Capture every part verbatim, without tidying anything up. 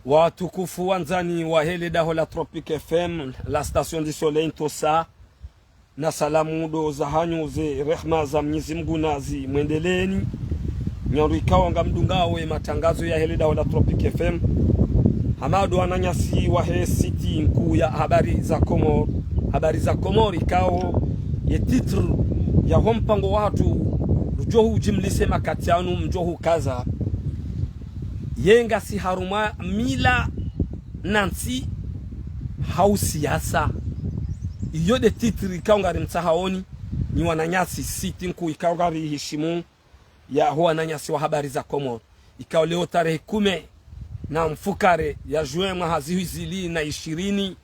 Watukufu wandzani wahe le daho la Tropic F M, la station du soleil, ntosa na salamu ndo zahanyu, ze rehma za Mnyezi Mngu nazimwendeleeni. Nyi ndo ikao ngamdungao ye matangazo yahe le daho la Tropic F M. Hama ndo wananyasi wahe site nkuu ya Habari za Komori. Habari za Komori ikao ye titre yaho mpango wahatru, rudjo hujimlise makati yanu mdjo hukaza. Ye ngasi harumwa mila na ntsi hau siasa. Iyo nde titre ikao ngarimtsahaoni, nyi wananyasi, site nkuu ikao ngarihishimu, yaho wananyasi wa Habari za Komori. Ikao leo tarehi kume na mfukare ya juin mwaha zihwi zili na ishirini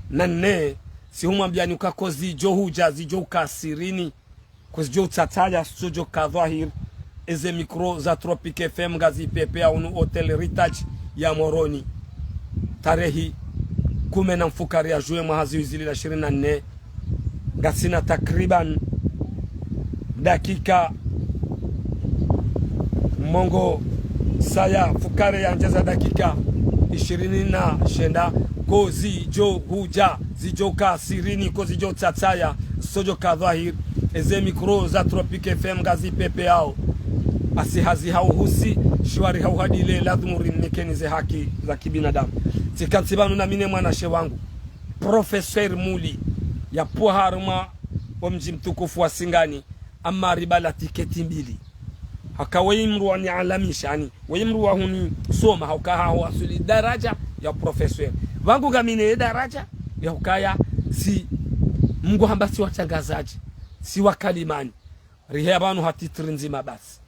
na nne, sihumwambiani uka ko zidjo hudja, zidjo uka sirini, ko zidjo utsatsaya, zo zidjo ka dhwahiri. Eze micro za Tropic F M ngazipvepveyao hunu Hotel Ritaj ya Moroni. Tarehi kume na mfukare ya juin mwaha zihwi zili na ishirini na nne, ngasina takriban dakika mengo saya mfukare ya ndjeza dakika ishirini na shenda, ko zidjo hudja, zidjo ka sirini, ko zidjo utsatsaya, zo zidjo ka dhwahiri. Eze micro za Tropic F M ngazipvepveyao. Asi hazi hau husi, shiwari hau hadile, ladhimu rimnikeni ze haki za kibinadamu. Tsikantsi pvanu na mi ne mwanashe wangu, Professeur Muli, yapvo harumwa wo mdji mtukufu wa Singani, amma ribala tiketi mbili. Haka weyi mdru wanialamisha, ani, weyi mdru wahunisoma, hauka haho waswili daraja ya professeur. Pvangu ngami ne daraja ya hukaya si Mngu hamba si watrangazadji, si wakalimani. Riheya pvanu ha titre ndzima basi.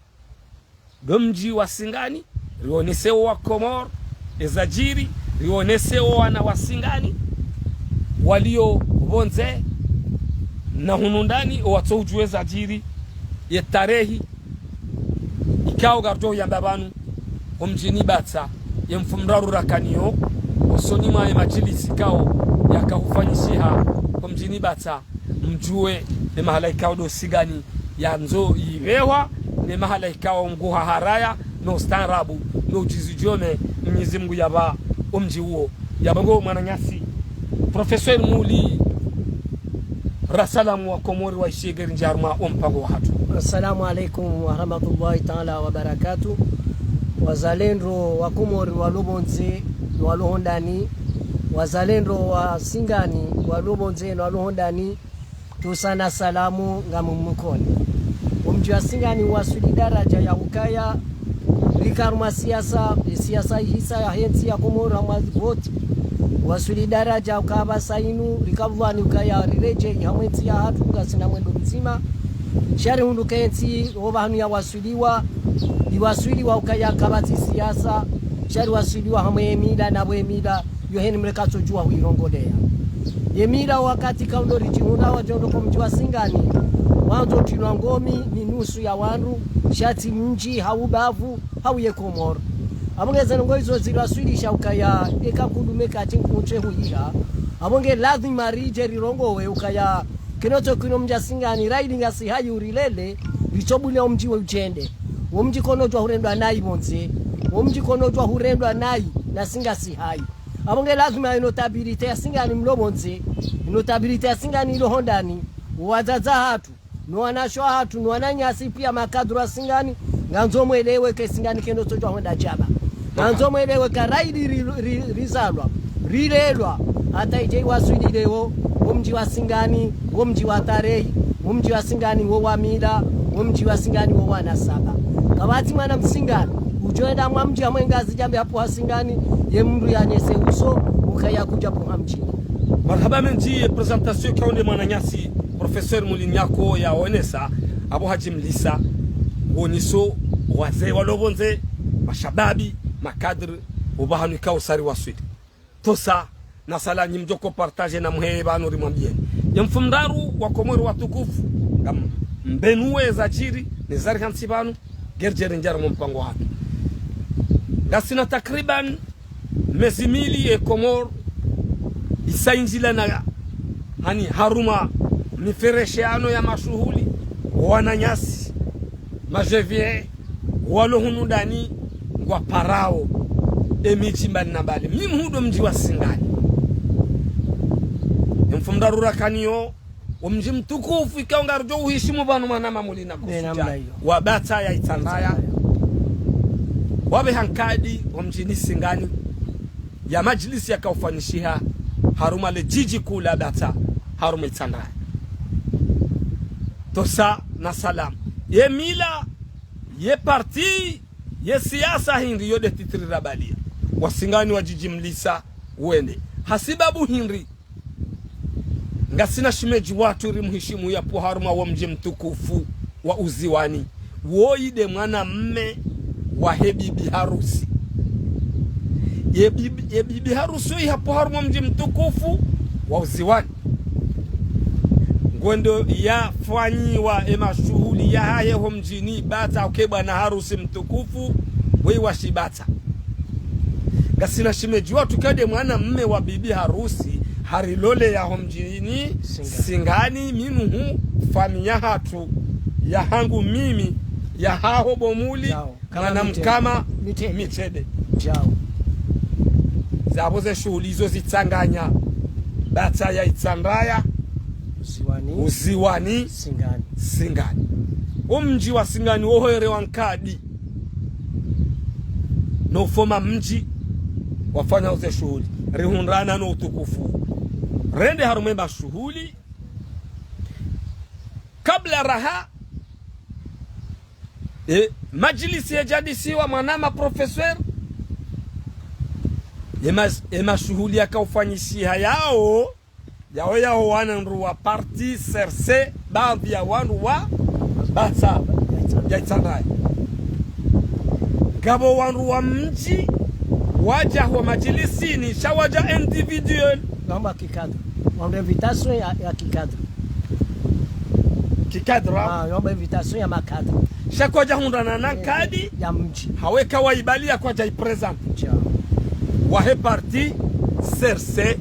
Ndo mdji wa Singani, rionese wo wa Komori ezadjiri, rionese wo wana wa Singani walio pvondze na hunu ndani, owatso udjuwa ezadjiri, ye tarehi ikao ngaridjo yamba pvanu, ho mdjini Batsa, ye mfumoraru rakaniyo, osoni mwa ye madjilisi ikao yaka hufanyishiha ho mdjini Batsa, mdjuwe ne mahala ikao ndo Singani yandzo yipvehwa, ne mahala ikao nguha haraya, no ustaarabu, no udjizi djome, Mnyezi Mngu yapva wo mdji uwo. Yapvo ngo mwananyasi, Professeur Muli, rasalamu wa Komori wa ishegeri ndjaruma wo mpango wahatru. Assalamu alaikum warahmatullahi taala wabarakatuh. Wazalendo wa Komori walo pvondze, walo hondani, wazalendo wa Singani walo pvondze, walo hondani, ntosa na salamu ngamumnikoni. Wo mdji wa Singani waswili daraja ya ukaya rika harumwa siasa, siasa ihisa yahe ntsi ya Komori harumwa voti. Waswili daraja ukaya pvasa inu rika pvwani ukaya riredjeyi harumwa entsi yahatru ngasina mwendo mdzima. Sha rihundru uka entsi wo pvahanu yawaswiliwa, iwaswiliwa ukaya kapvatsi siasa, sha riwaswiliwa harumwa emila na pvo emila yo heni mreka tsodjuwa huirongoleya. Ye mila wakati kaundo ridjihundra wadjo ndo ko mdji wa Singani, wandzo utrilwa ngomi ni nusu ya wandru, sha tsi mdji hau bavu, hau ye Komori. Apvo nge ze ndrongoo izo ziriwaswilisha ukaya eka kudume katsi nkutswe huyiha. Apvo nge ladhima ridje rirongowe ukaya kino tso kino mdji wa Singani, raili ngasi hayi urilele, ritsobulia wo mdji we udjende. Wo mdji kono udjuwa hurendwa nayi pvondze. Wo mdji kono udjuwa hurendwa nayi, nasi ngasi hayi. Apvo nge lazima ye notabilité ya Singani mlo pvondze, ye notabilité ya Singani ilo hondani, wo wadzadze wahatru, no wanashe wahatru, no wananyasi pia makadru wa Singani, ngandzo mwelewe ke Singani keno tsodjuwa hwenda djaba. Ngandzo mwelewe ka raili ri, ri, rizalwa, rilelwa, hata idje iwaswili leo, wo mdji wa Singani, wo mdji wa tarehi, wo mdji wa Singani wo wa mila, wo mdji wa Singani wo wa nasaba. Kapvatsi mwana Msingani udjo enda mwa mdji hamwe ngazi djambe hapvo ha Singani, ye mndru yanese uso, ukaya kudja pvo ha mdjini. Marahaba mendji, ye présentation ikao nde mwananyasi, Professeur Muli Nyako yaonesa, apvo hadjimlisa, woniso, wazee walo pvondze, mashababi, makadri, opvahanu ikao sari waswili. Ntosa, na sala nyi mdjoko partager na mheye pvanu rimwambieni. Ye mfumoraru wa Komori watukufu, ngam, mbenu we zadjiri, ne zari hantsi pvanu, ngeri djeri ndjaruma wo mpango wahatru. Ngasina takriban mezi mili ye Komori, isa indjilana, hani harumwa miferesheano ya mashuhuli, wananyasi, ma G V A, walo hunu ndani, ngwaparao. emidji mbali na mbali. Mimi ndo mdji wa Singani. Emfumo ndraru rakaniyo, omdji mtukufu ikao ngaridjo uhishimu pvanu mwanama muli na kusudia. Wa Batsa ya Itsandraya. Wapveha nkadi omdjini Singani. Ya majlisi yakaufanyishiha harumwa le djidji kuu la Batsa, harumwa Itsandraya. Tosa na salamu. Ye mila, ye parti, ye siasa hindri yo nde titre rabalia. Wasingani wadjidjimlisa wende. Hasibabu hindri. Ngasina shemedji watru rimuhishimu yapvo harumwa wo mdji mtukufu wa Uziwani. Woyi nde mwana mme wahe bibi harusi. Ye bibi, ye bibi harusi woyi hapvo harumwa mdji mtukufu wa Uziwani. Ngwendo yafanyiwa emashuhuli yahahe ho mdjini Batsa, uke bwana harusi mtukufu, woyi wa shibatsa. Ngasina shemedji watru ka nde mwana mme wa bibi harusi, hariloleya ho mdjini Singani. Singani, minuhu, famiyi yahatru, yahangu mimi, yahaho bo muli, mwana mkama, Mitede. Zapvo ze shuhuli izo zitsanganya Batsa ya Itsandraya, Uziwani, Singani. Singani. Omdji wa Singani wohoerewa nkadi. No ufoma mdji wafanya uze shuhuli. Rihundrana no utukufu. Rende harumwa emashuhuli. Kabla raha, e, majlisi yedjadisiwa mwanama professeur, ema, emashuhuli yakaufanyishiha yao, yao yao wandru wa parti C R C, baadhwi ya wandru wa Batsa ya Itsandraya. Ngapvo wandru wa mdji wadja ho majlisini, sha wadja individuel. Wamba kikadre. Wamba invitation ya, ya kikadre. Kikadre. Ah, wamba invitation ya makadre. Sha kwadja hundrana na nkadi ya mdji. Hawe kawaibali ya kwadja ipresente. Wahe parti C R C,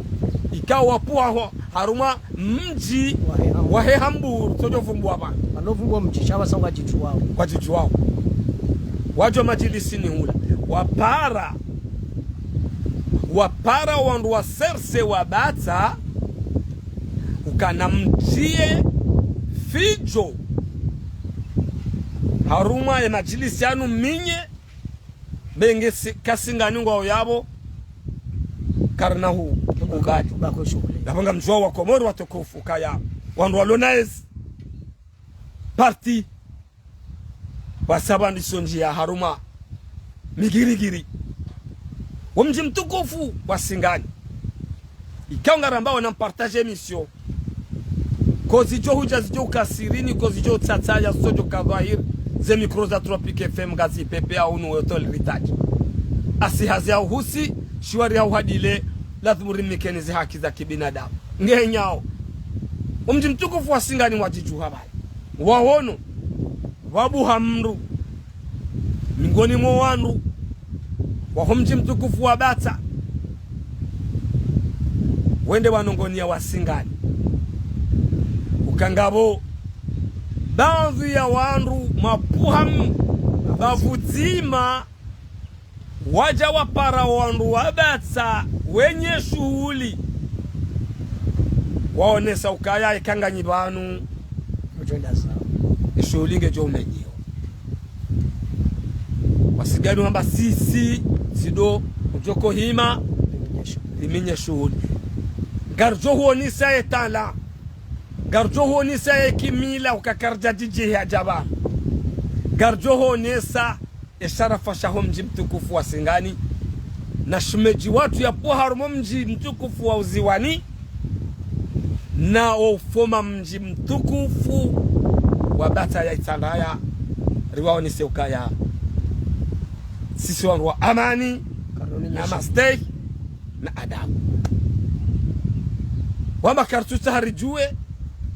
ikao wapvo ho harumwa mdji wahe Hambu-, wahe Hambu, tsodjo vumbua pvanu. Wano vumbua mdji, sha wasa ngwadjidjuwao. Ngwadjidjuwao. Wadjo majlisini hula. Wapara. Wapara wandru wa C R C wa Batsa, ukana mdjiye fidjo harumwa emajlisi yanu minye, benge si, ka Singani ngwao yapvo, karina hu, ubali. Yapvo ngamdjuwao wakomori watukufu kaya wandru walona ezi parti, wasaba ndiso ndjiya harumwa migirigiri. Wo mdji mtukufu wa Singani. Ikao ngarambao na mpartage émission. Ko zidjo hudja zidjo uka sirini, ko zidjo utsatsaya, zitsodjo ka dhwahiri, ze micro za Tropic F M ngazipvepveyao unu wetso liritaji. Asi hazi ya uhusi, shiwari ya uhadile, lazimu rimnikeni ze haki za kibinadamu. Ngenyao. Omdji mtukufu wa Singani wadjidjuha pvale. Wawono, wabuha mndru. Miongoni mwa wandru waho mdji mtukufu wa Batsa, wende wanongonia wa Singani. Uka ngapvo baadhwi ya wandru mabuha m-, bavu dzima, wadja wapara wandru wa Batsa wenye shuhuli. Waonesa ukaya eka nganyi pvanu, mdjo enda zao. Eshuhuli ngedjo umenyiwa. Wa Singani wamba sisi, sindo, udjoko hima, rimenye shuhuli. Ngaridjo huonesa ye talent. Ngaridjo huonesa ye kimila uka karidja djidjiha dja pvanu. Ngaridjo huonesa esharafa shaho mdji mtukufu wa Singani, na shemedji watru yapvo harumwa mdji mtukufu wa Uziwani, na wo ufoma mdji mtukufu wa Batsa ya Itsandraya, riwaonese ukaya sisi wandru wa amani, na mastehi, na adabu. Wamba karitsutsaha ridjuwe,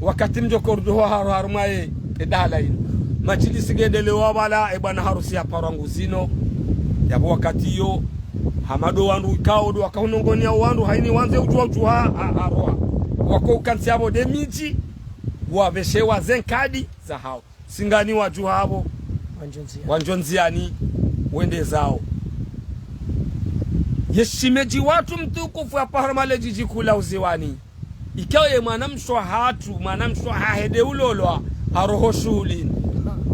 wakati mdjo koridoho haru haru mwaye edahala inu. Majlisi ngendeleo wapvala, ebwana harusi haparwa nguzino. Yapvo wakati iyo, hama ndo wandru ikao ndo wakahunongonia wandru, haini wandze udjuwa udjuha, ha, haroha. Wako ukantsi yapvo nde midji, wapveshewa ze nkadi zahao. Singani wadjuha apvo, wandjo ndziani, wende zao. Ye shemedji watru mtukufu hapvo harumwa le djidji kuu la Uziwani. Ikao ye mwanamshe wahatru, mwanamshe wahahe nde ulolwa, haroho shuhulini.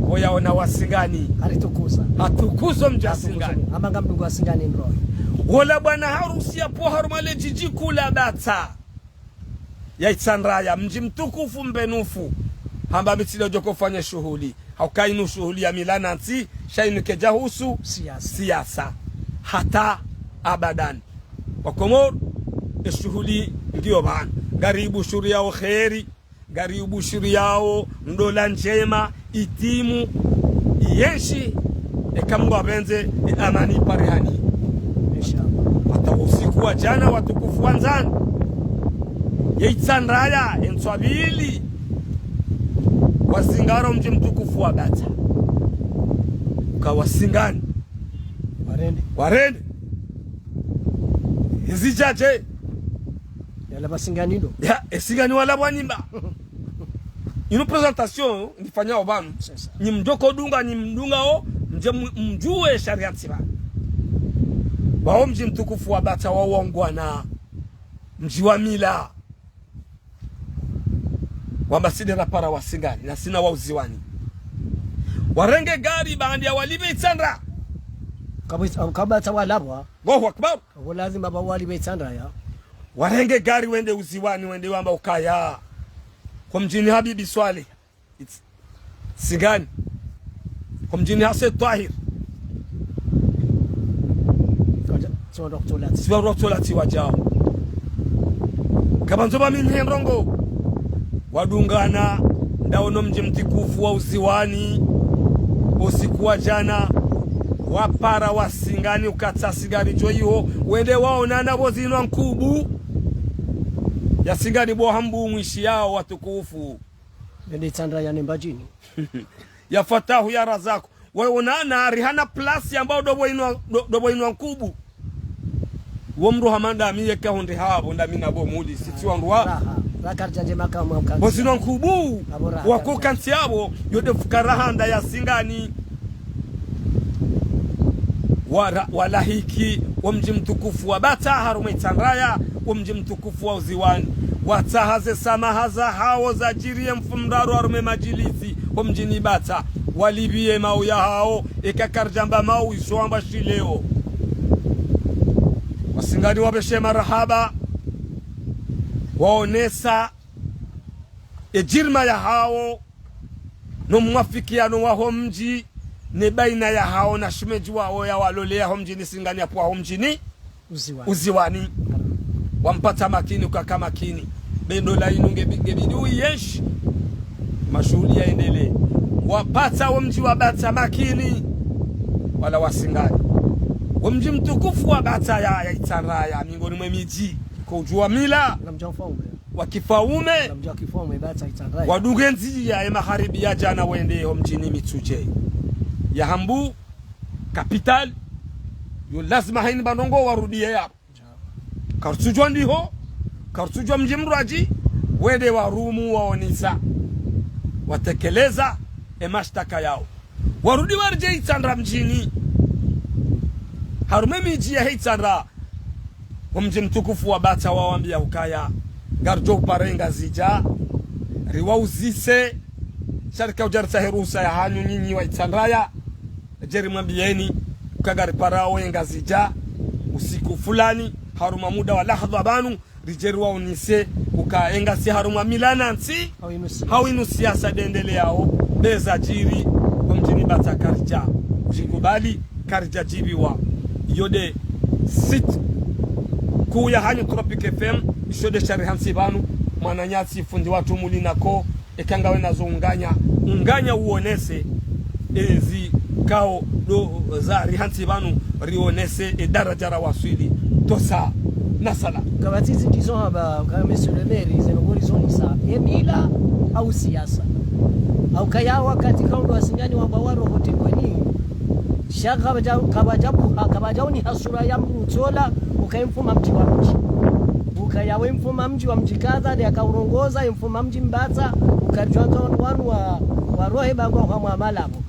Pvo yaona wa Singani. Haritukuza. Hatukuza mdji wa Singani. Hamba ngamdunga wa Singani mroho. Wola bwana harusi yapvo harumwa le djidji kuu la Batsa ya Itsandraya, mdji mtukufu mbenufu. Hamba mi tsi ndo djo ufanya shuhuli. Hauka inu shuhuli ya mila na ntsi, sha inu kaidja husu siasa. Siasa. Hata abadan. Wakomoro, e shuhuli ngiyo pvanu. Ngari ibushuriyao kheri, ngari ibushuriyao ndola ndjema, itimu, iyenshi, eka Mungu apvendze, e amani iparihani. Inshallah. Hata usiku wa djana watukufu wandzani. Ye Itsandraya, e ntswa pvili. Wazingara o mdji mtukufu wa Batsa. Uka wa Singani. Warende. Warende. Izi djadje. Yala pva Singani ndo. Ya, e Singani wala pvwa nyimba. Inu présentation, nifanyao pvanu. C'est ça. Nyi mdjo udunga, nyi mdungao, mdje mu-, mdjuwe sharia ntsi pvanu. Wao mdji mtukufu wa Batsa wao wangwana. Mdji wa mila. Wamba si nde rapara wa Singani, na sina wa Uziwani. Warenge gari baanda ya walipve Itsandra. Kabisa, kabisa walapvwa. Allahu Akbar. Wo lazima ba walipve Itsandra ya. Warenge gari wende Uziwani, wende wamba ukaya. Ho mdjini Habibi Swaleh. It's Singani. Ho mdjini Hase Twahir. Kaja, tsi wandru wa kutsola tsi. Tsi wandru wa kutsola tsi wadjao. Kapvandzo pvwa mi nhendrongo. Wadungana, ndaono mdji mtukufu wa Uziwani. Usiku wa djana, wapara wa Singani ukatsa sigari djo iho. Wende waonana pvo zinwa nkubu. Ya Singani bo hambu mwishi yao watukufu. Yende Itsandra ya Nembadjini. Ya Fatahu ya Razaku. Waonana, rihana place ambao ndo pvo inwa, ndo, ndo pvo inwa nkubu. Wo mdru hama ndami yeka hundre hapvo, ndami na bo muli, sitsi wandru wa. Raha, raka ridjadje makamu wa ukantsi. Pvo zinwa nkubu, abo raha, wako raka ridjadje. Ukantsi apvo, yo nde fukara handa ya Singani. Wara-, walahiki, wo mdji mtukufu wa Batsa, harumwa Itsandraya, wo mdji mtukufu wa Uziwani. Watsaha ze samaha zahao zadjiri ye mfumoraru harumwa e madjilisi, ho mdjini Batsa. Walipviye mau yahao, eka karidjamba mau iso amba shileo. Wa Singani wapveshe marahaba, waonesa e djirima yahao, no mwafikiano wa ho mdji, ne baina yahao na shemedji wao ya waloleya ho mdjini Singani yapvo ho mdjini Uziwani. Uziwani. Wampatsa makini, ukaka makini. Be ndola inu ngebi-, ngebidi uyenshi. Mashuhuli yaendelee. Wapatsa wo mdji wa Batsa makini. Wala wa Singani. Wo mdji mtukufu wa Batsa ya, ya Itsandraya, mingoni mwe midji. Ko udjuwa mila. Na mdji wa mfaume. Wa kifaume. Na mdji wa kifaume, Batsa Itsandraya. Wadunge ndziya ye magharibi ya djana wende ho mdjini Mitsudje. Ya hambu, capitale, yo lazima hayina bandrongo warudiye yapvo. Karutsudjuwa ndiho, karutsudjuwa mdji mdrwadji, wende warumu waonesa, watekeleza e mashtaka yao. Warudi waredjei Itsandra mdjini. Harumwa e midji yahe Itsandra, wo mdji mtukufu wa Batsa wawambiya ukaya, ngaridjo upara e Ngazidja, riwauzise, sha rika udja ritsahe ruhusa yahanyu nyinyi wa Itsandraya, djeri mwambiyeni, uka ngariparao e Ngazidja, usiku fulani, harumwa muda wa lahadha pvanu, ridje riwaonese, uka e ngasi harumwa mila na ntsi, hau inu siasa. Hau inu siasa ndendeleyao, be zadjiri, ho mdjini Batsa karidja. Djikubali, karidja djibiwa. Iyo nde site kuu yahanyu Tropic F M, isho nde shari hantsi pvanu, mwananyasi fundi watru muli nako, eka ngawe nazo unganya, unganya uonese, ezi kao ndo zari hantsi pvanu rionese, e daradja rawaswili, tosa, na sala. Kapvatsi zi ndizo hamba, ka monsieur le maire, zeno ngori zonesa, e mila au siasa. Au kaya wakati kaundru wa Singani wamba waroho tengweni, sha kapvadja, kapvadja buha, kapvadja oniha sura ya mdru utsola, uka e mfuma mdji wa mdji. Uka yawe mfuma mdji wa mdji kadha, nde akaurongoza, e mfuma mdji Mbatsa, uka ridjwandza wanu wa, warohe bangwa hwa mwa malapvo.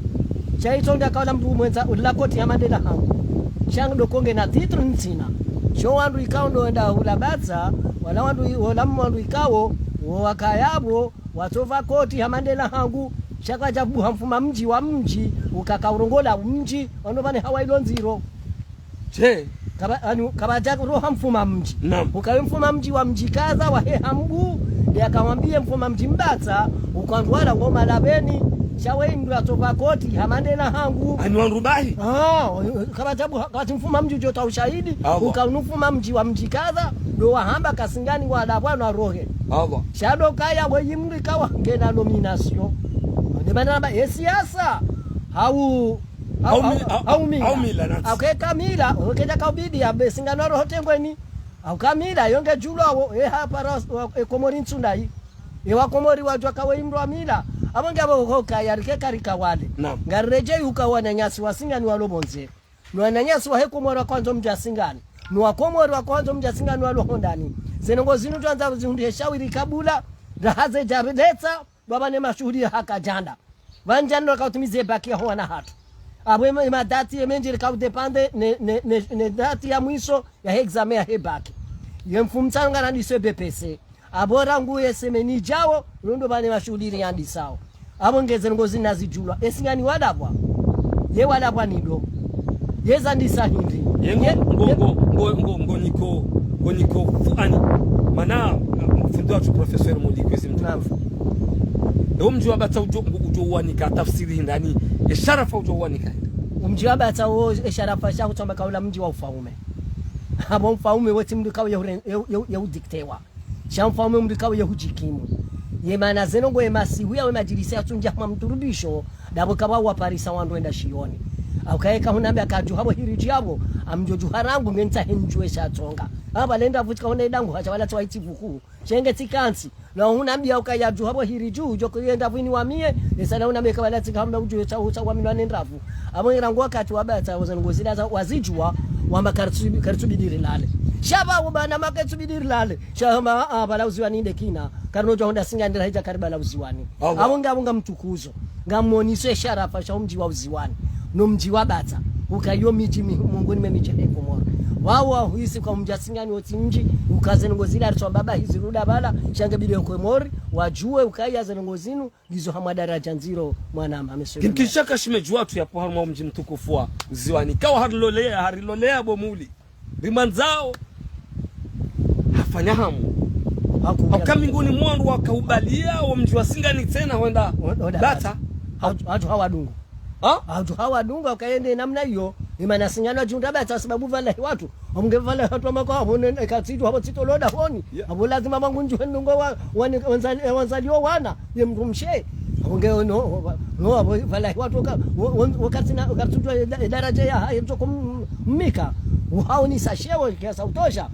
Sha itso nde akaola mdru mwendza, ula koti ya mandela hangu. Sha ndo konge na titre ntsina. Sho wandru ikao ndo wenda hula Batsa, wala wandru i-, wala wandru ikao, wo wakaya pvo, watsopva koti hama nde la hangu, sha kwadja buha mfuma mdji wa mdji, ukaka urongola mdji, wandru pvane hawa ilo ndziro. She. Kaba, anu, kabadja roha mfuma mdji. Naam. Ukawe mfuma mdji wa mdji kadha, wahe Hambu, nde akawambie mfuma mdji Mbatsa, ukandwala ngoma la beni, sha we mndru atsopva koti, hama nde la hangu. Anu wandru bahi. Ah, kabadja buha, kabadja mfuma mdji udjo ta ushahidi, Allah. Uka unu mfuma mdji wa mdji kadha, ndo wahamba ka Singani ngwalapvwa na rohe. Allah. Sha ndo kaya we imri kawa ngena nomination. Nde mana namba, e siasa, hau, hau, hau mi-, hau, hau mila. Hau mila, nati. Hau ke kamila, hau kedja kaubidi, ya be Singani wa roho tengweni. Hau kamila, yo nge djulwa wo, e hapara, e Komori ntsundai. E wa Komori wadjuwa ka we imri wa mila. Apvo nge apvo ho kaya rike karika wale. Naam. Ngariredjei uka wananyasi wa Singani walo pvondze. No wananyasi wahe Komori wakwandzo mdji wa Singani. No wa Komori wakwandzo mdji wa Singani walo hondani. Ze ndrongoo zinu twandzo zihundrihe shawiri kabula, raha zedja letsa, baba ne mashuhuli ya haka djanda. Pvandza ndo kautumize baki ya ho wana hatru. Apvo ema, ema dati ye mendji rika udépendre ne, ne, ne, ne dati ya mwiso ya he examen ya he baki. Ye mfumtsanu ngarandiso B P C. Apvo rangu ye semaine idjao, ndo pvane mashuhuli riyandisao. Apvo nge ze ndrongoo zinu nazidjulwa. E Singani walapvwa. Ye walapvwa ni ndo. Ye zandisa hindri. Ye ngo, ye, ngo, ye ngo, ngo, ngo, ngo niko, ngo niko fuani. Mana, mfundi watru professeur Muli kwezi mtu. Naam. E o mdji wa Batsa udjo, udjo uwanika tafsiri hindri, e sharafa udjo uwanika. O mdji wa Batsa wo, e sharafa sha kutsamba kaula mdji wa ufaume. Apvo mfaume wetsi mndru kawe ye ure-, ye, ye, ye udiktewa. Sha mfaume mndru kawe ye hudjikimu. Ye mana ze ndrongoo ye masihu ya we madjilisi ya tsundja hama mturubisho, ndapvo kapva waparisa wandru wenda shioni. Hau kaye kahunambe akadjuha pvo hiridji apvo, amdjo djuha rangu nge ntsahe ndjuwe sha tsonga. Apva lenda pvutsika hone dangu hasha wala tsawa itsi pvuku. Shenge tsikantsi. Na hunambia ukaya djuha pvo hiridji, udjo kuyenda pvwini wamie, esa na hunambia kabala tsika hamna udjuwe tsa, tsa wamilwa ne ndravu. Apvo irangu wakati wa Batsa, wo ze ndrongoo zila za, wazidjuwa, wamba karitsu-, karitsubidi rilale. Sha pva wo bana ma karitsubidi rilale. Sha hamba, ah, pvala uziwani nde kina. Karinodjuwa honda Singani rahidja kari pvala uziwani. Allah. Apvo nga, apvo nga mtukuzo. Nga moniso e sharafa sha o mdji wa uziwani. No mdji wa Batsa. Uka yo midji mi-, mongoni mwe midji ya he Komori. Wao wahuisi ka o mdji wa Singani wotsi mdji. Uka ze ndrongoo zila ritswamba pvahi zirudi pvala. Sha nge bidi ye Komori. Wadjuwe ukaya ze ndrongoo zinu. Ngizo hamwa daradja ndziro mwanama, monsieur le maire. Kimkishaka shimedji watru yapvo harumwa o mdji mtukufu wa uziwani. Kawa harilolea, harilolea bo Muli. Rimwandzao, hafanya hamu. Haku-, hauka mingoni mwa wandru wakaubalia wo mdji wa Singani tsena hwenda Batsa. Hau-, hau hawadungu. Ha? Hau hawadungu, hauka yende namna iyo. Imana Singani wadjihundra Batsa sababu pvala hi watru. Apvo nge pvala hi watru wamba ka apvo ne, eka tsitru, apvo tsitoloda honi. Yeah. Apvo lazima pvangu ndjuhe ndrongoo wa, wa, wandzali-, wandzalio wana. Ye mndru mshe. Apvo nge no, wa-, no, apvo pvala hi watru ka, wo, wo, wo katsina, katsudjuwa e da-, e daradja yahahe mtsoko m-, mmika. Uhaonisa sheo kiasi utosha.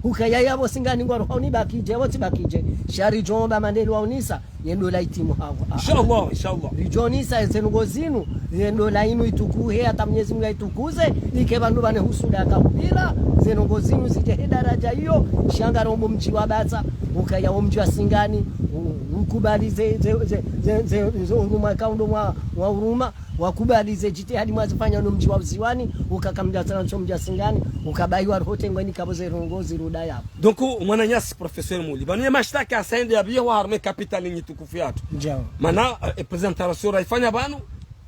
Ukaya yapvo Singani ngwaro haoni bakidje, apvo tsi bakidje. Sha ridjo omba mandeli waonisa, ye ndola itimu hawo. Ah. Inshallah, inshallah. Ridjo onisa ze ndrongoo zinu, ye ndola inu itukuhe, hata Mwenyezi Mungu aitukuze, ike pvandru pvane husuda kahupvira, ze ndrongoo zinu zidje he daradja iyo, sha ngarombo mdji wa Batsa, ukaya o mdji wa Singani, u-, ukubali ze, ze, ze uruma kaundo mwa, mwa uruma, wakubali ze djitihadi mwazifanya no mdji wa uziwani, ukaka mdja tsana ntso mdji wa Singani, ukabahi wa roho tengweni kapvo ze ndrongoo zirudi yapvo. Donc, mwananyasi professeur Muli, pvanu ye mashtaka yasa yende yapvihwa harumwa e capitale nyi tukufu yatru. Ndjao. Mana, eh, e présentation rayifanya pvanu,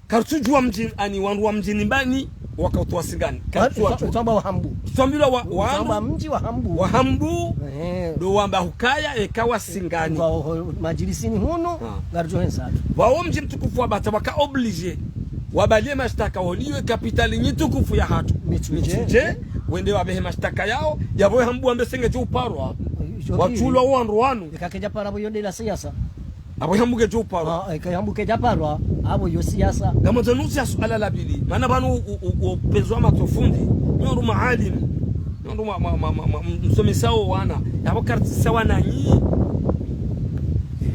karitsudjuwa mdjini, ani wandru wa mdjini mbani, wakautowa Singani. Karitsudjuwa. Tsamba wa Hambu. Tsambila wa, wa Hambu. Tsamba mdji wa Hambu. Wa Hambu. Ehe. Ndo wamba hukaya eka wa Singani. Wa ho, madjilisini hunu, ah, ngaridjo hwenza tu. Wa wo mdji mtukufu wa Batsa waka obligé. Wabalie mashtaka woliyo e capitale nyi tukufu ya hatru. Mitsudje. Mitsudje, wende wabehe mashtaka yao, yapvo Hambu wambe senge djo uparwa. Watsulwa wandru wanu. Eka kedja para pvo yo nde la siasa. Apvo Hambu kedjo uparwa. Ah, eka Hambu kedja parwa, apvo yo siasa. Ngamwandzo nusia suala la pvili. Mana pvanu u, u, u, upenzwa matso fundi. Nyo ndo maalim. Nyo ndo ma, ma, ma, ma, ma, msomisao wana. Yapvo karitsisa wananyi.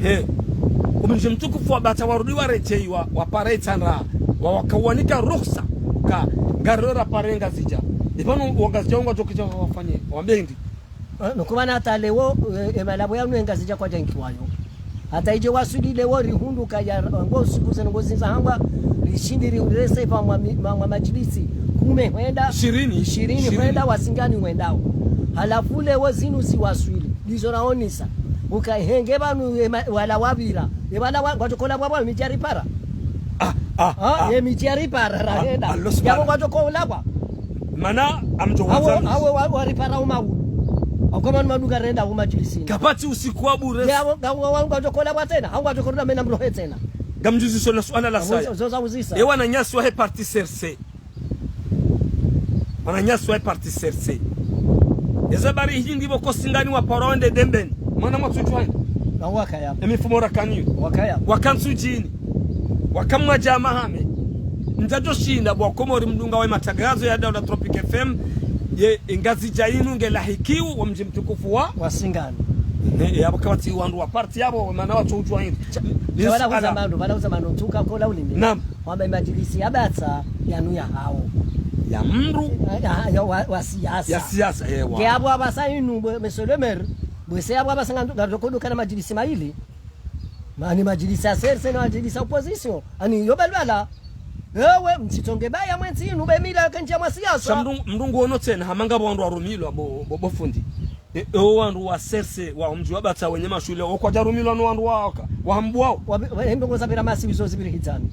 He. O mdji mtukufu wa Batsa warudi waredjeiwa, wapara itsandra. Wa wakawanika ruhusa. Ka, ngariro rapare Ngazidja. Ipvanu wa Ngazidja wangwadjo kidja wafanye. Wambe hindri. Eh, no kumana hata leo, eh, e malapvo yanu e Ngazidja kwadja nkiwayo. Hata idje waswili leo rihundru kaya, ngo siku zinu ngo zindza hamba, rishindi ri, rese pvamwa mi, ma, mwa madjilisi kume hwenda, ishirini. Ishirini hwenda, wa Singani hwendao. Halafu leo zinu ziwaswili, ndizo raonesa. Uka henge pvanu ye ma-, wala wapvira. Ye wala wa-, ngwadjo kolapvwa pvwa midji ya ripara. Ah, ah, Ah, ah. Ye midji ya ripara, rahenda. Ah, Allah subhanahu. Yapvo ngwadjo kolapvwa. Mana amdjo Awo, wazami. awo wa, wa ripara umawu. Awo kwa manu maduka renda umajilisini. Kapvatsi usiku wa bure. Yapvo, yapvo wa, ngwadjo kolapvwa tsena. Awo ngwadjo kolapvwa mena mrohe tsena. Ngamdjuzisoni suala la saya. Zo, zo zauzisa. Ye wananyasi wahe parti C R C. Wananyasi wahe parti C R C. Eza bari hindri pvo ko Singani wapara wende Dembeni. Mwana mwatsutsu hayi. Awo wakaya. Emifumo rakaniyo. Wakaya. Waka Ntsudjini. Waka Mwadjama hame. Ndjadjo shinda bo Wakomori mdungao ye matangazo ya Daula Tropic F M. Ye Ngazidja inu nge lahikiwo wa mdji mtukufu wa. Wa Singani. Ne, yapvo kapvatsi wandru wa parti yapvo, mana watso udjuwa hindri. Ni Wala suala. Kuzamando, wala Kuzamando, tuka kola ulimi. Naam. Wamba majilisi ya batsa, yanu ya hawo. Ya mndru. Ya, ya, ya wa, wa siasa. Ya siasa, ewa. Nge yapvo apvasa inu, bwe, monsieur le maire, bwe se yapvo apvasa ngandu, ngandu kodo kana majilisi mayili. Mani majilisi ya C R C na majilisi ya opposition. Ani yo balbala. Ewe, mtsitonge baya mwentsi inu, be mila kenja mwa siasa. Sha mndru, mndru nguono tsena, hama ngapvo wandru warumilwa bo, bo, bo fundi. E, ewo wandru wa C R C, wa mdji wa batsa wenye mashule, wo kwadjarumilwa no wandru wa, wa, wa hambu wao. Wa, wa, hendo ngoza pvira masi wizo zipviri hitsanu.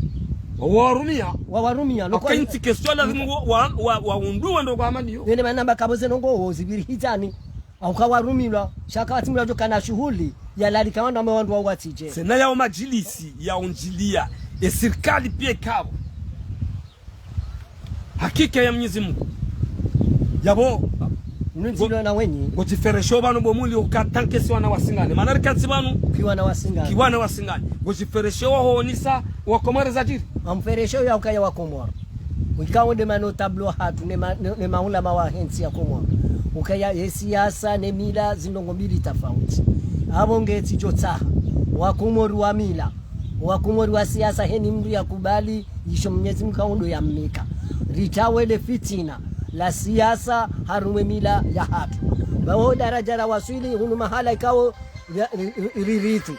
Wa warumia. Wa warumia, no kwa Wakaintsi kesho lazimu wa, wa, wa, wa undru wendo kwa amani yo. Wene mana mba kapvo ze ndrongo wo zipviri hitsanu. Au kawarumilwa, sha kapvatsi mndru adjo kana shuhuli, ya lalika wandru ame wandru wa watsidje. Tsena yao majilisi, ya undjilia, e sirikali pia ikapvo. Hakika ya Mnyezi Mungu. Yapvo, Mnu ntsi ndo na wenyi, ngodjiferesho pvanu bo muli uka tankesi wana wa Singani. Mana rikantsi pvanu, kiwana wa Singani. Kiwana wa Singani. Ngodjiferesho waho onesa Wakomori zadjiri. Amferesho ya ukaya Wakomori. Wikao nde ma notable hatru, ne ma, ne, ne maulama wahe ntsi ya Komori. Ukaya ye siasa ne mila zi ndrongo mbili tafauti. Apvo nge tsidjo tsaha. Wakomori wa mila. Wakomori wa siasa heni mndru ya kubali, isho Mnyezi Mungu kaondo ya mmika. Ritawe le fitina, la siasa, harumwa ye mila ya hatru. Pvaho daraja la waswili, hunu mahala ikao, ya, ri, ri, ririthi.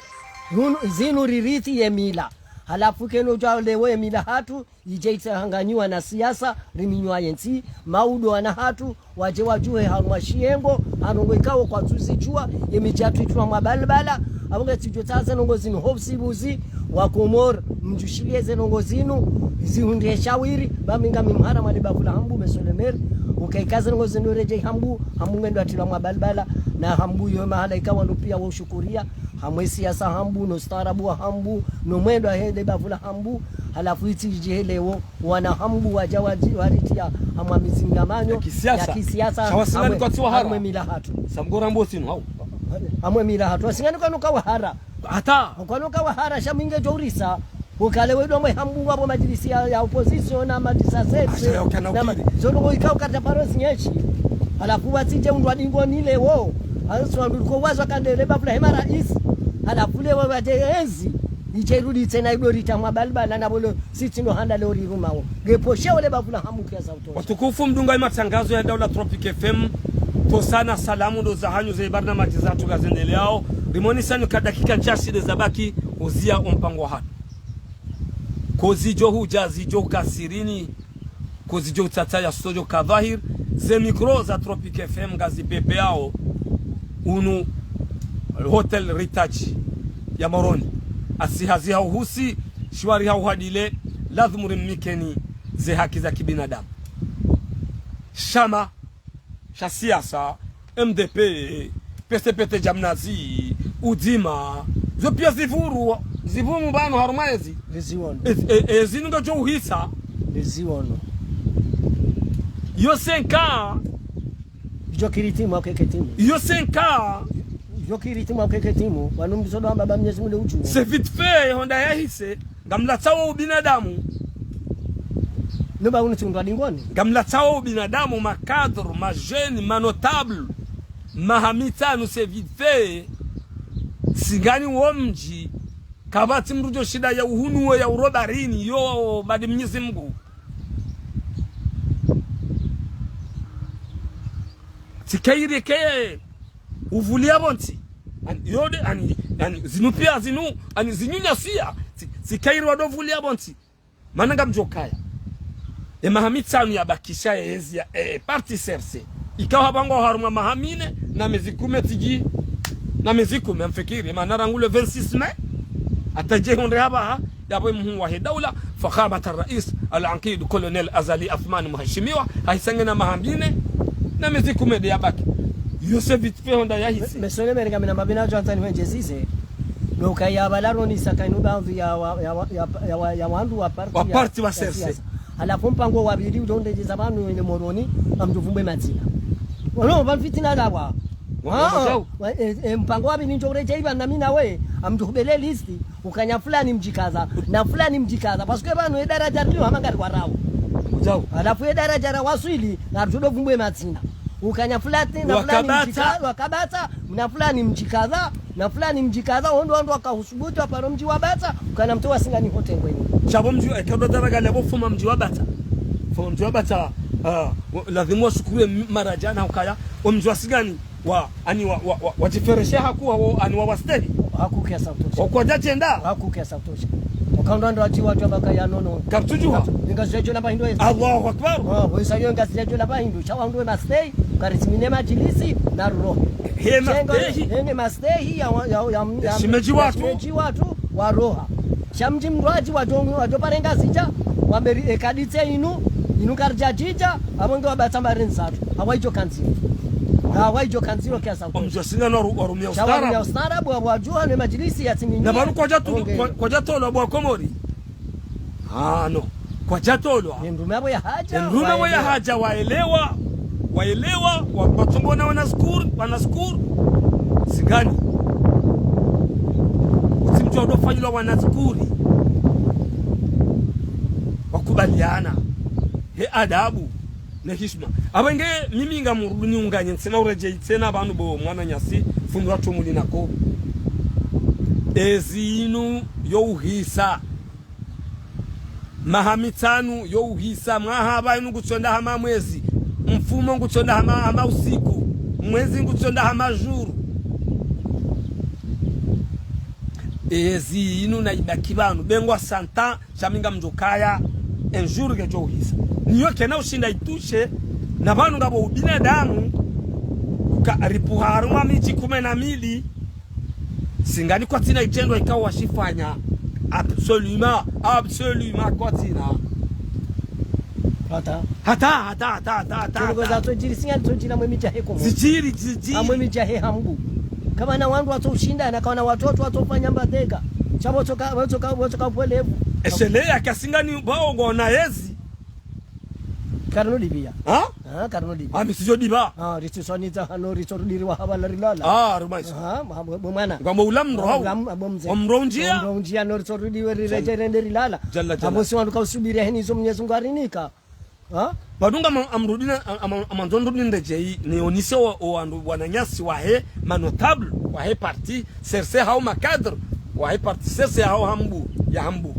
Hunu, zinu ririthi ye mila. Halafu keno djwa lewo ye mila hatru, idje itsahanganyiwa na siasa, riminywa ye ntsi, maudo wana hatru, wadje wadjuhe harumwa shiyengo, ha ndrongo ikao kwatsu zidjuwa, ye midji yatru itrulwa mwa balbala, apvo nge tsidjo tsaha ze ndrongo zinu ho usibuzi, Wakomori, mdjushilie ze ndrongo zinu, zihundre shawiri, ba mi ngami mhara mwa le bavu la Hambu, monsieur le maire, ukaika ze ndrongo zinu redjei Hambu, Hambu ngendo atrilwa mwa balbala, na Hambu yo mahala ikao ndo pia wo ushukuria, hamwe siasa Hambu, no ustaarabu wa Hambu, no mwendo ahe le bavu la Hambu, halafu itsi idje lewo, wana Hambu wadja wadji, waritia hamwa mizingamanyo Ya kisiasa. Ya kisiasa, Sha wa Singani hamwe, kwatsi wahara. Hamwe mila hatru. Samgora mbo sinu, hau. Hamwe mila hatru. Wa Singani kwanu kawahara. Hata. Kwanu kawahara, sha mwinge djo urisa. Ukale wedo mwe Hambu wapvo majilisi ya, ya opposition na majilisi ya sese. Asha ya ukana Na ma-, ukiri. Zono iko ukata paro zinyeshi. Halafu watsidje undrwa dingoni lewo. Halafu wandru ko wazo kandele bavu la hema rais. Halafu lewo wadje enzi. Idje irudi tsena ido rita mwa balbala na bolo sitsi no handa leo rirumao. Nge poshe ole bavu la Hambu kia za utosha. Watukufu mdungao ye matangazo ya Daula Tropic F M, tosana salamu ndo zahanyu ze barnamaji zatru ngazendeleao. Rimonisani ka dakika ntsashi nde zabaki uzia o mpango hatru. Ko zidjo hudja zidjo kasirini, ko zidjo utsatsa ya studio ka dhahir, ze mikro za Tropic F M ngazipepeao unu Hotel Ritaj ya Moroni. Asi hazi hauhusi, shiwari hauhadile, lazimu rimmikeni ze haki za kibinadamu. Shama sha siasa, M D P, P C P T djamnazi, Udzima, zo pia zivuru, zivumu pvanu harumwa ezi. Ndiziono. E, e, e, zinu ngadjo uhisa. Ndiziono. Yo senka. Idjo kiri timu, au keke timu. Yo senka. Idjo kiri timu, au keke timu. Wanu mbizo ndo amba ba Mnyezi Mungu udjuo. C'est vite fait, honda yahise. Ngamlatsawo ubinadamu. Nuba unu tsi undrwa dingoni. Ngamlatsawo ubinadamu, ma cadre, ma jeune, ma notable. Maha mitsanu c'est vite fait. Singani wo mdji. Kapvatsi mndru djo shinda ya uhunuwe ya urobarini yo badi Mnyezi Mungu. Tsikaireke uvulia pvontsi. Ani, yode, ani, ani, zinu pia zinu, ani, zinyunyasiya. Tsi, tsikairi wado vulia pvontsi. Mana ngamdjo kaya. E maha mitsanu ya bakisha ye ezi ya, e, e, parti C R C. Ikao hapangwa harumwa maha mine, na mezi kume tsidji, na mezi kume, mfikiri, mana rangu le vingt-six mai, hata dje hundre hapvaha, yapvo mhuu wahe daula, فخامة الرئيس العنقيد colonel Azali Assoumani mheshimiwa, hahisa ngena maha mine, na mezi kume nde yabaki. Yo c'est vite fait honda yahisi. Monsieur le maire, ngamina mabina djo antsani wendjezize. Ndo ukaya pvala ronisa kainu baadhwi ya wa, ya wa, ya wa, ya wandru wa parti ya, parti wa ya C R C. Siasa. Halafu mpango wa pvili udjo ndejeza pvanu wende Moroni, ngamdjo vumbwe madzina. Wano, pvanu fitina ndawa. Wa, wa, wa, e, e, mpango wa pvili ndjo uredjei pvanu na mi na we, ngamdjo hubele listi, ukaya na fulani mdjikaza, na fulani mdjikaza. Parce que pvanu ye daraja rilo hama ngari warao. Halafu ye daraja ra waswili, ngamdjo vumbwe madzina. Ukaya na fulani, na fulani mdjikaza, wakabata, na fulani mdjikaza, na fulani mdjikaza, ondo ondo wakahusubutu waparo mdji wa Batsa, ukana mtru wa Singani hotengweni. Sha pvo mdji, eh, kabla daraja la pvo fuma mdji wa Batsa. Fuma mdji wa Batsa, ah, wa, lazimu washukuru m-, mara djana ukaya, o mdji wa Singani, wa, ani wa, wa, wa, wajifereshe haku wa, wa, ani wa wastehi. Haku kiasi utosha. Okwadja djenda. Haku kiasi utosha. Ukaundra ndo wadji wadjo baka ya nono. Kaptsudjuha. Inga zedjo la pvahindru ezi. Allahu Akbar. Ah, wesa yo inga zedjo la pvahindru. Sha wandru we mastehi, karisimine madjilisi, na rurohe. He mastehi. He mastehi ya wa, ya, ya, ya, ya shimedji watru. Ya shimedji watru, waroha. Sha mdji mdru wadji wadjo, wadjo pare Ngazidja, wambe ri, e, kaditse inu, inu karidja djidja, apvo nge wa Batsa mba renzatru. Hawa idjo kandziro. Hawa idjo kandziro kiasi utosha. O mdji wa Singani waru-, warumia ustaarabu. Sha warumia ustaarabu, wa, wadjuha ne madjilisi ya tsimini. Na pvanu kwadja tu-, kwa, kwadja tolwa bo wa Komori. Ah, no. Kwadja tolwa. Ye ndrume apvo yahadja, ye ndrume apvo yahadja, waelewa. Waelewa, wa, watsongona wana zikuri, wana zikuri. Singani. Utsi mdji wa udofanyilwa wana zikuri. Wakubaliana. He adabu. Ne hishima. Apvo nge mimi ngamrudi niunganye ntsena uredjei tsena pvanu bo mwananyasi, fundi wa tumuli nako. Ezi inu yo uhisa. Maha mitsanu yo uhisa, mwaha pvanu ngutsonda hama mwezi, mfumo ngutsonda hama, hama usiku, mwezi ngutsonda hama jour. Ezi inu na ibaki pvanu, bengwa santa, sha mi ngamdjo kaya, un jour ngedjo uhisa. Niyo kena ushinda itushe, na pvanu ngapvo ubinadamu, uka ripuha harumwa midji kume na mili, Singani kwatsina itrendwa ikao washifanya. Absolument, absolument kwatsina. Hata. Hata, hata, hata, hata, hata. Trongo za tsodjiri, Singani tsodjiri amwe midji yahe Komori. Zidjiri, zidjiri. Amwe midji yahe Hambu. Kapvana wandru watso ushinda, na kapvana watoto watso ufanya mbadega. Sha pvo tsoka, pvo tsoka, pvo tsoka upvolevu. Esheleya ka Singani pvao ngona ezi. Karino dibia. Ha? Ah, karino dibia. Ah, mi sidjo diba. Ah, ritsuswanidza hano ritsorudi riwa hapvala rilala. Ah, rumaisa. Ah, ma-, bo, bo mwana. Ngwambo ula mro hau. Ah, ula m-, abo mze. Omro undjia. Omro undjia no ritsorudi we riredje rende rilala. Jalla, jalla. Abo si wandru kausubiri heni izo Mwenyezi Mungu arinika. Ha? Pvadunga ma-, amrudi na, am-, am-, amandzo ndrudi ndedjei, nionise wa, o wandru wananyasi wahe, ma notable, wahe parti, C R C hau ma cadre, wahe parti C R C hau Hambu, ya Hambu.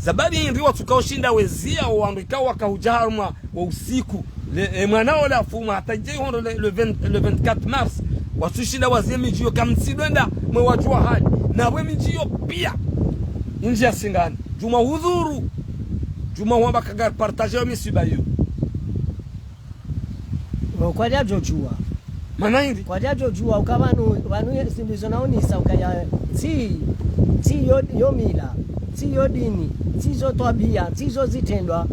Sababu hindri watsuka ushinda wezia, o wandru ikao waka hudja harumwa, wa usiku. Le, e, mwana ola afuma, hata idje ihondro le, le vingt, le vingt-quatre mars. Watsushinda wazie midji yo kamtsidwenda, mwe wadjuwa hali. Na we midji yo pia. Indji ya Singani. Djuma hudhuru. Djuma hwamba kagari partage yo misiba yo. Kwadja djodjuwa. Mana hindri? Kwadja djodjuwa, uka pvanu, pvanu ye, zindru izo naonisa, ukaya, tsi, tsi yo, yo mila, tsi yo dini, tsi zo twabia, tsi zo zitrendwa.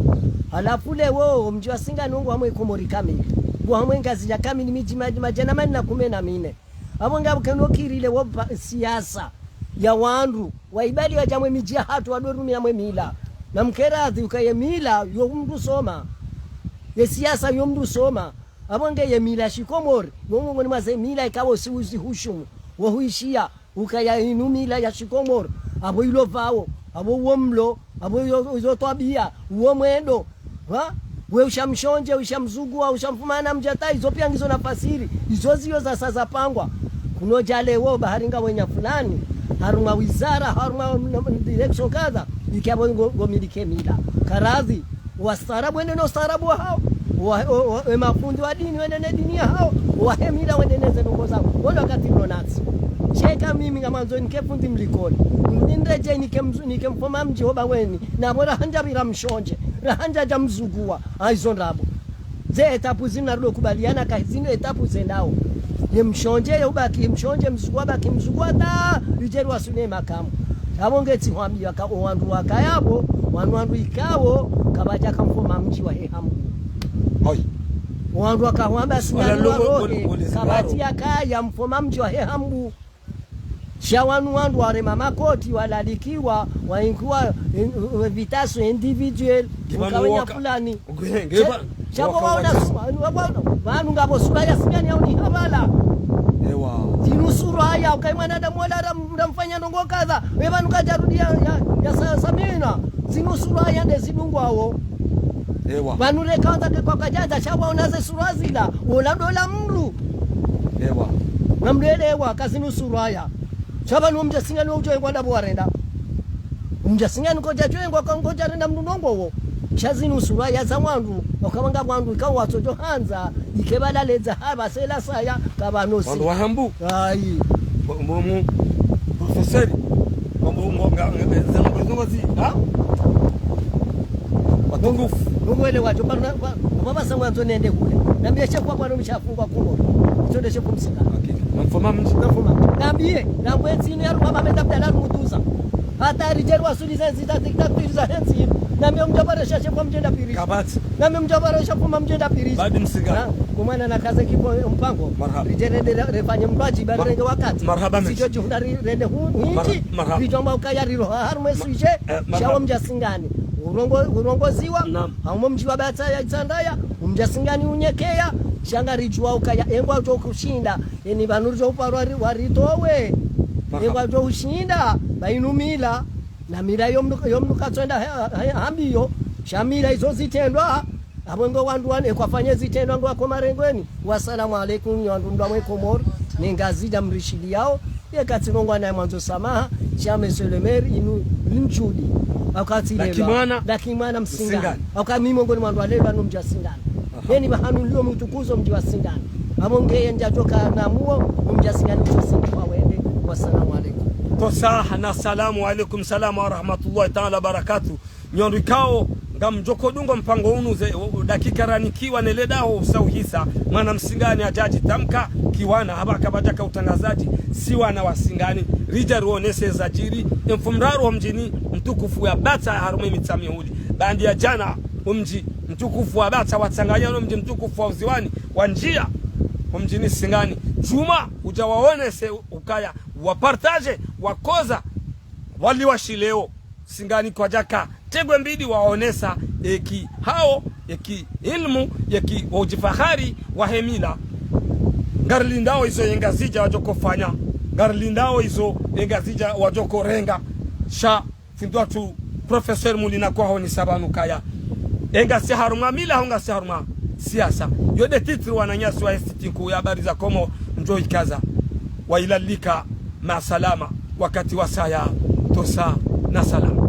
Halafu leo, mdji wa Singani ngu hamwe Komori kamili. Ngu hamwe Ngazidja kamili, midji madji, madjana mane na kume na mine. Apvo ngapvo keno kiri leo pa, siasa ya wandru, waibali wadja mwe midji yahatru, wadorumia mwe mila. Na mkeradhi, uka ye mila, yo mndru soma. Ye siasa, yo mndru soma. Apvo nge ye mila shikomori, yo mongoni mwa ze mila ikao si uzihushumu, wo huishia, ukaya inu mila ya shikomori, apvo ilo pvao, apvo uwo mlo, apvo iyo, izo twabia, uwo mwendo, ha? We usha mshondje, usha mzugua, usha mfumana mdjata, izo pia ngizo nafasiri, izo ziyo zasa zapangwa. Kunodja leo, bahari nga wenya fulani, harumwa wizara, harumwa m-, m-, direction kadha, ikiapvo ngo, ngo milike mila. Karadhi, wastaarabu wende no ustaarabu wahao, wa, o, o, e mafundi wa dini wende ne dini yahao, wahe mila wende ne ze ndrongoo zahao. Wolo wakati mlo natsi. Sheka mimi ngamandzo nike fundi mlikoli. Nindredje nike mzu-, nike mfoma mdji ho Baweni. Na pvo rahandja pvira mshondje. Rahandja dja mzugua. Aizo ndrabo. Ze étape zinu narilo kubaliana ka zinu étape zendao. Ye mshondje, ye ubaki mshondje, mzungu abaki mzungu hata ridje riwaswili ye makamu. Apvo nge tsi hwambiya ka owandru wakaya pvo, wanu wandru ikao, kapvadjaka mfoma mdji wahe Hambu. Hoi. Owandru wakahwamba Singani warohe, kapvatsi yakaya mfoma mdji wahe Hambu. Sha wanu wandru warema makoti, walalikiwa, waingiwa, eh, eh, invitation individuelle, mkawenya fulani. Sha pvo waona sura, wanu waona, wanu ngapvo sura ya Singani yaoni hapvala. Ewa. Zinu sura ya, ukayi mwanadamu wala ram-, ramfanya ndrongo kadha, we pvanu kadjarudi ya, ya, ya sa-, Samina. Zinu sura ya nde zidungwawo. Ewa. Pvanu reka wandza ke kwa kadjandza, sha pvo waona ze sura zila, wola ndola mdru. Ewa. Namlelewa, ka zinu sura ya. Sha pvanu omdja Singani wo udjo engwa ndapvo warenda. Omdja Singani kodja djo engwa ka ngodja renda mdru ndrongo wo. Sha zinu sura ya za wandru, wakapvanga wandru, ikao watsodjo handza, ike pvala ledza hapva sela saya, kapvanosi. Wandru wa Hambu. Ayi. Bo-, bo-, mu-, professeur. Bo-, bo-, bo-, nga, nga, nga, zanu, zanu, zi-, ha? Watukufu. Nungu wele wadjo, pvanu na, pva, pva pvasa mwandzo nende kule. Nambiye shefu wa pvanu mshafungwa kumo. Itonde shefu Msingani. Hakika. Namfoma mdji. Namfoma. Nambiye, nambwe ntsi inu ya ruma mameta mdala rumutuza. Hata ridje riwaswili ze nzita, zita, zita, zita, hentsi. Nambiye mdja pvaresha shefu mdjenda pirishi. Kapvatsi. Nambiye mdja pvaresha fuma mdjenda pirishi. Badi Msingani. Ha? Kumwana na kaze kipo mpango. Marhaba. Ridje rende re-, refanye mdru adji, bari renge wakati. Marhaba, merci. Sidjo djihunda ri-, rende hu-, hindji. Marha-, marhaba. Ridjo amba ukaya rilo ha-, harumwe sujet. Eh, marhaba. Sha wo mdja Singani. Urongo-, urongoziwa. Naam. Haumo mdji wa Batsa ya Itsandaya. Omdja Singani unyekeya. Sha ngaridjuwa ukaya engwa udjo kushinda. Eni pvanu ridjo uparwa ri-, waritowe. Marhaba. Engwa udjo ushinda. Ba inu mila. Na mila yo mdru, yo mdru katswenda ha-, ha-, hambiyo. Sha mila izo zitrendwa. Apvo ngo wandru wane, ekwafanye zitrendwa ngo wako marengweni. Wassalamu alaikum, nyi wandru mdru wa mwe Komori, ne Ngazidja mrishiliyao, ye katsi nongwa naye mwandzo samaha, sha monsieur le maire, inu, limchudi. Au katsi lelwa. Ndaki mwana Msingani. Msingani. Au ka mimi ngoni mwa wandru walelwa no mdji wa Singani. Aha. Yeni pvahanu nilio mtukuzo mdji wa Singani. Apvo ngeye ndjadjoka na muo, no mdji wa Singani ucho Singani kwa wende. Wassalamu alaikum. Tosa, na salamu alaikum, salamu wa rahmatullahi ta'ala wa barakatuh. Nyi wandru ikao, ngamdjoko dungo mpango unu ze, o, o, dakika ranikiwa neledaho usauhisa, mwana Msingani adjadji tamka, kiwana, hapva kapvadjaka utrangazadji, si wana wa Singani, ridja ruonese zadjiri, emfumraru ho mdjini mtukufu ya Batsa harumwe Mitsamihuli. Baanda ya djana, omdji mtukufu wa Batsa watsanganya no mdji mtukufu wa Uziwani, wandjia, ho mdjini Singani. Djumwa, udja waonese ukaya, wapartaje, wakoza, waliwashi leo. Singani kwadjaka tegwe mbili waonesa eki hao, eki ilmu, eki wodjifahari wahe mila. Ngarilindao izo ye Ngazidja wadjoko fanya. Ngarilindao izo ye Ngazidja wadjoko renga. Sha tsi ndo wandru professeur Mulina kwahonesa pvanu kaya. Ye ngasi harumwa mila, ho ngasi harumwa siasa. Yo nde titre wananyasi wa Institut Nkuu ya Habari za Komori mdjo ikaza. Wa ila lika, ma salama. Wakati wasaya, tosa, na salama.